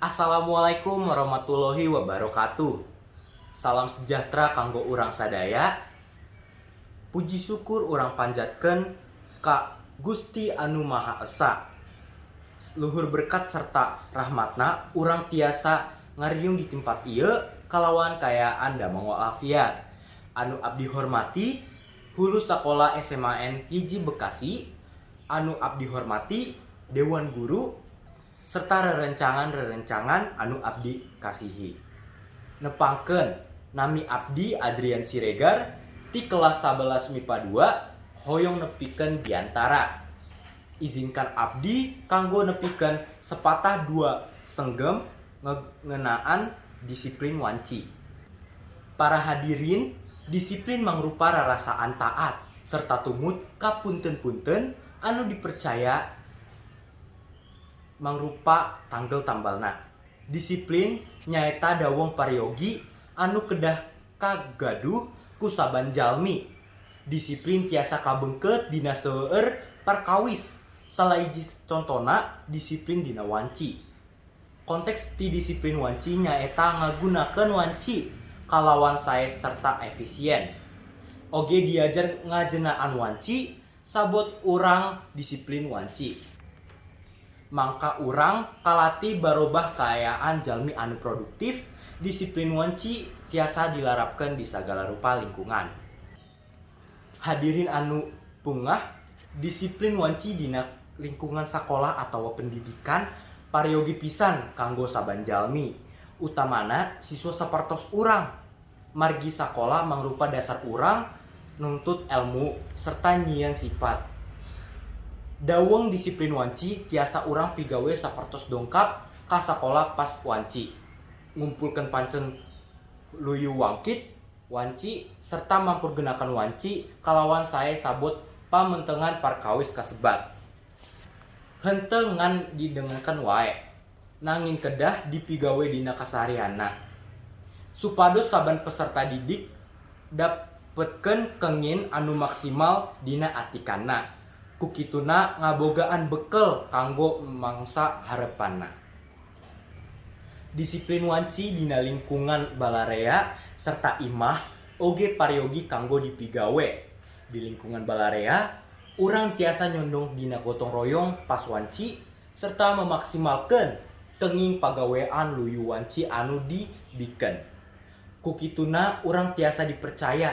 Assalamualaikum warahmatullahi wabarakatuh. Salam sejahtera kanggo urang sadaya. Puji syukur urang panjatkeun ka Gusti Anu Maha Esa. Luhur berkat serta rahmatna, urang tiasa ngariung di tempat ieu kalawan kaayaan damang walafiat. Anu abdi hormati hulu sakola SMAN 1 Bekasi, anu abdi hormati dewan guru serta rerencangan-rerencangan anu abdi kasihi. Nepangkeun, nami abdi Adrian Siregar ti kelas 11 MIPA 2, hoyong nepikeun biantara. Izinkan abdi kanggo nepikeun sepatah dua senggem ngeunaan disiplin wanci. Para hadirin, disiplin mangrupa rarasaan taat serta tumut ka punten-punten anu dipercaya mangrupa tanggel tambalna. Disiplin nyaeta dawong paryogi anu kedah kagaduh ku saban jalmi. Disiplin tiasa kabeungkeut dina seueur perkawis. Salah hiji contona disiplin dina wanci. Konteks ti disiplin wanci nyaeta ngagunakeun wanci kalawan sae serta efisien. Oge diajar ngajenaan wanci sabot urang disiplin wanci. Mangka urang kalatih barobah kaayaan jalmi anu produktif. Disiplin wanci tiasa dilarapkeun di sagala rupa lingkungan. Hadirin anu pungah, disiplin wanci dina lingkungan sakolah atawa pendidikan paryogi pisan kanggo saban jalmi, utamana siswa sapertos urang. Margi sakolah mangrupa dasar urang nuntut elmu serta nyieun sifat. Daweng disiplin wanci tiasa urang pigawe sapertos dongkap ka sakolah pas wanci, ngumpulkeun pancen luyu wangkit wanci, serta mampurgunakeun wanci kalawan sae sabot pamentengan perkawis kasebat. Henteu ngan didengekeun wae, nanging kedah dipigawe dina kaseharianna supados saban peserta didik dapetkeun kengin anu maksimal dina atikanna, ku kituna ngabogaan bekel kanggo mangsa harepanna. Disiplin wanci dina lingkungan balarea serta imah oge paryogi kanggo dipigawe. Di lingkungan balarea, urang tiasa nyondong dina gotong royong pas wanci serta memaksimalkeun kenging pagawean luyu wanci anu dibikeun. Ku kituna urang tiasa dipercaya.